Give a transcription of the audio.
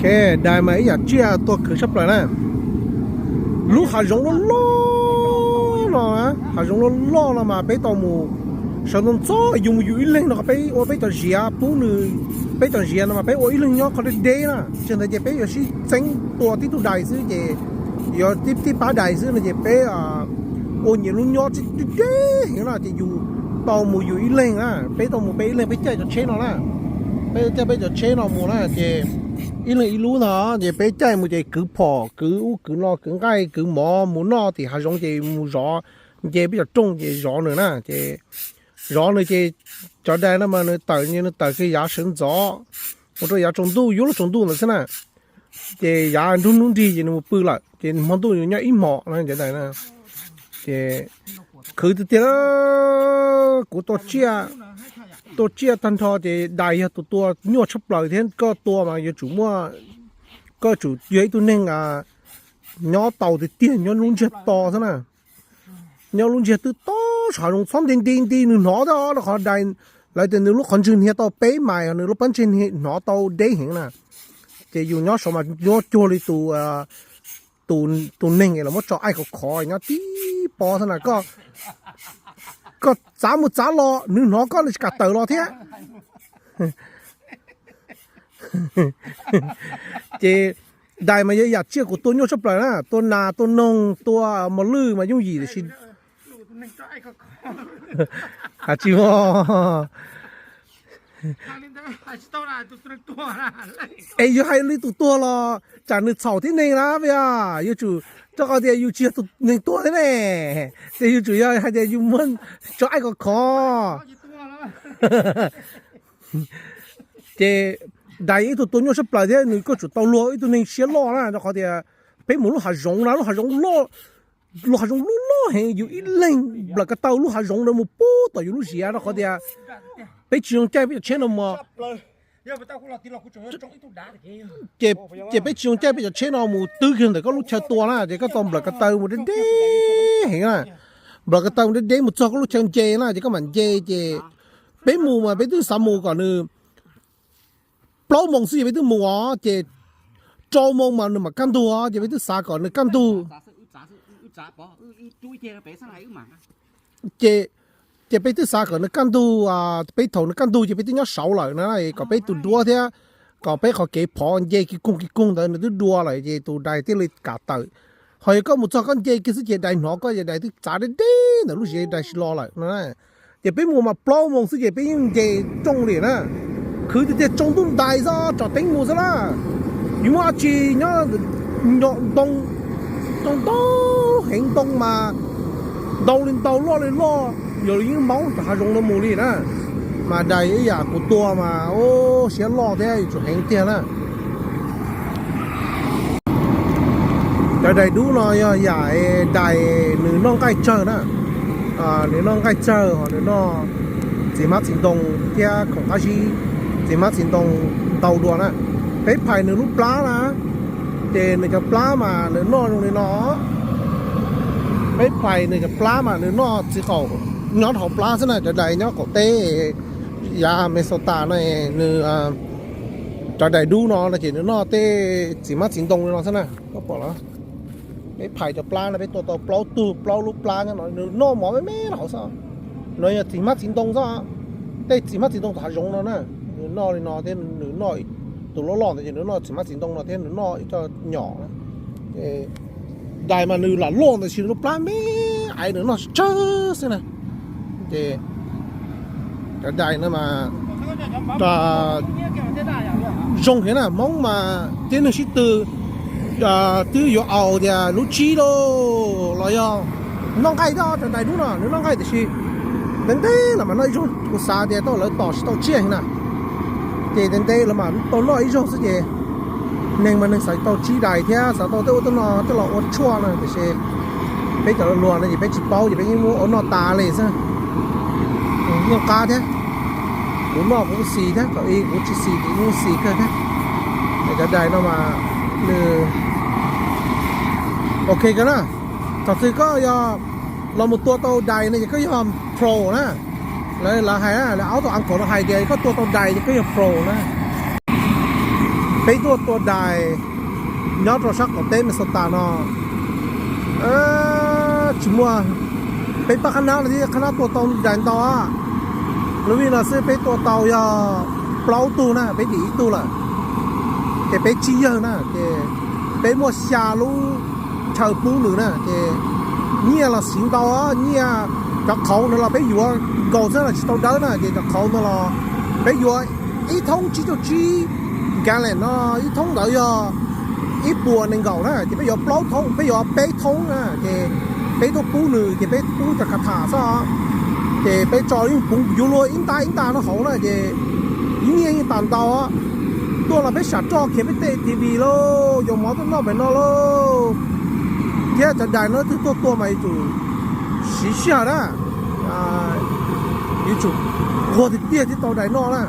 Dais mas ib yam tsiaj tuag khwv tshaj plaws na. Lub hav zoov loj loj no, hav zoov loj loj no mas peb tau mus sawv ntxov ntxov, yus mus yus ib leeg no, peb ua peb cov ziav pub nws, peb cov ziav no mas peb ua ib leeg nyob qhov deb deb na, tsis ntawd ces peb yuav sib txeeb tua tib tug dais xwb ces yuav tib pab dais xwb no ces peb ua nyias lub nyob tib deb heev no ces yus tau mus yus ib leeg na, peb tau mus peb ib leeg, peb caij cov tsheb no na, peb caij peb cov tsheb no mus na ces ib leeg ib lub ntag ces peb caij mus ces kwv phom kwv ub kwv no kwv nqaij kwv mov mus noj tim hav zoov ces mus zov nce peb cov rooj ces zov nws na ces zov nws ces cov dais no mas nws tawm nws tawm kiag yav sawv ntxov mus rau yav tsaus ntuj yuav luag tsaus ntuj ntawd xwb na. Ces yav nruab hnub nrig ces nws mus pw lawm ces hmo ntuj nws nyob ib hmos na cov dais na. Ces khwv tiag tiag, kuv tua tsiaj tag nrho ces dais yog tus tua nyuaj tshaj plaws thiab, koj tua mas yuav tsum muaj, koj tsum yog ib tug neeg nyob tau tiag tiag, nyob lub ntsiag to xwb na. Nyob lub ntsiag twb to sav zoo txhob nti nti nti nws hnov thiab os, rau qhov dais lawv tias nws lub qhov ntswg hnia tau peb mais, nws lub pob ntseg hnov tau deb heev na. Ces yus nyob saud mas nyob cuag li tus, tus neeg los muab tso aij khov khov nyob tib pob xwb na. Koj txav mus txav los nws hnov koj, nws tsis kam tawm los thiab. Ces dais mas yog yam tsiaj kuv tua nyuaj tshaj plaws na, tua nas tua noog tua mos lwj mas yooj yim tiam sis tsis, es yog hais li tus tuag los tsam nws txhaum tib neeg na, yuav tsum, rau qhov tias yus tsis yog tus neeg tuag thiab ne, ces yus tsum yog hais tias yus muab tso aij khov khov. Ces dais ib tug tua nyuaj tshaj plaws thiab, nws koj tsum tau luag ib tug neeg siab loj na, rau qhov tias peb mus lub hav zoov na, lub hav zoov loj, lub hav zoov loj loj heev, yus ib leeg nplawm ko taw lub hav zoov ntawd mus pub tom yus lub ziav, rau qhov tias peb tsis zoo caij peb cov tsheb no mus. Ces peb tsis zoo caij peb cov tsheb no mus twb kiag ntawm koj lub chaw tua na, ces koj tau nplawm ko taw mus deb deb heev na, nplawm ko taw mus deb deb mus txog koj lub chaw nce na, ces koj mam nce. Ces peb mus mas peb twb xav mus kom nws plaub moos xwb ces peb twb mus os, ces rau moos mas nws mam kaj ntug os, ces peb twb xav kom nws kaj ntug. Ces, ces peb twb xav kom nws kaj ntug, peb thaum nws kaj ntug ces peb twb nyob saud lawm na, kom peb tus duab thiab kom peb qhov kev phov nce kiv koog kiv koog ntawd nws twb dua lawm ces tus dais thiaj li kam tawm. Ho yog koj mus txog koj nce kiag xwb ces dais hnov koj ces dais twb txav deb deb ntawm lub ziav, dais tsis los lawm no. Ces peb mus mas plaub moos xwb ces peb yeej nce rooj li na. Khwv tiag tiag, tsaus ntuj ntais xwb, tsom teeb mus xwb na. Yus muaj dab tsi nyob, ntoo, ntoo ntau heev, ntoo mas ntau li ntau, loj li loj, yog li yeej maub tom hav zoov no mus li na. Mas dais ib yam kuv tua mas ua siab loj thiab yuav tsum heev tiag na. Cov dais dub no yog yam dais nws noj nqaij tsawg na. Nws noj nqaij tsawg, ho nws noj txiv hmab txiv ntoo thiab khoom qab zib, txiv hmab txiv ntoo ntau dua na. Peb phais nws lub plab na, ces nws cov plab mas nws noj zoo li no. Peb phais nws cov plab mas nws noj txiv qaum nyob hauv plab xwb na, cov dais nyob qaum teb yav Minnesota no, nws, cov dais dub no no ces nws noj tej txiv hmab txiv ntoo li no xwb na, koj pom los. Peb phais cov plab no peb tua tau plaub tug plaub lub plab nyob no, nws noj mov me me no hauv xwb. No yog txiv hmab txiv ntoo xwb, tej txiv hmab txiv ntoo tom hav zoov no na. Nws noj li no thiab nws noj, tus loj loj ntawd ces nws noj txiv hmab txiv ntoo no thiab nws noj ib co nyom na. Dais mas nws lam loj ntawd sis nws lub plab me aiv, nws noj tsawg xwb na. Ces cov dais no mas zoo heev na, Hmoob mas tib neeg sib tw twb yuav aus tias lub tsib lauj los yog noj nqaij, cov dais dub no nws noj nqaij tiam sis ntev ntev los mas noj ib zaug, kuv xav tias tau lawv tom tsis tau tsiaj heev na. Ces ntev ntev los mas tau noj ib zaug xwb ces neeg mas neeg xav tau tsib dais thiab xav tau tej ub tej no coj los ua tshuaj no tiam sis peb cov luag no ces peb tsis paub ces peb yeej muab ua noj tas li xwb. Yeej qab thiab, kuv noj kuv xis thiab, thaum ub kuv tsis xis ces yeej xis kawg thiab. Cov dais no mas nws ok kawg na. Thaum twg koj yog los mus tua tau dais no ces koj yog pro na. Lawv, lawv hais na, lawv ob tug uncle no hais tias koj tua tau dais ces koj yog pro na. Peb tuaj tua dais nyob rau sab qaum teb Minnesota no tsis muaj, peb pab qhab nab no thiab qhab nab tua tau dais ntau, lub vij no xwb peb tua tau yog plaub tug na, peb dim ib tug lawm, ces peb tsib yawg na, ces peb muaj xya lub chaw pub nws na, ces nyiaj los siv ntau, nyiaj, cov qhauv no los peb yuav nkaus xwb los tsis tau dawb na, ces cov qhauv no los peb yuav ib thoob tsib caug tsib gallon no, ib thoob ntawd yog ib puas nees nkaum na, ces peb yuav plaub thoob, peb yuav peb thoob na, ces peb tuaj pub nws ces peb pub cov khav tham xwb, ces peb tso yeej puv yuav luag ib nta ib nta no hauv na, ces nyiaj yeej tas ntau. Tuaj los peb sam roj khiav peb tej T V lauj, yus mov tuaj noj pem no lauj, thiab cov dais no twb tuaj tua mas yuav tsum siv sij hawm na, yuav tsum nquag tiag tiag thiaj tau dais noj na.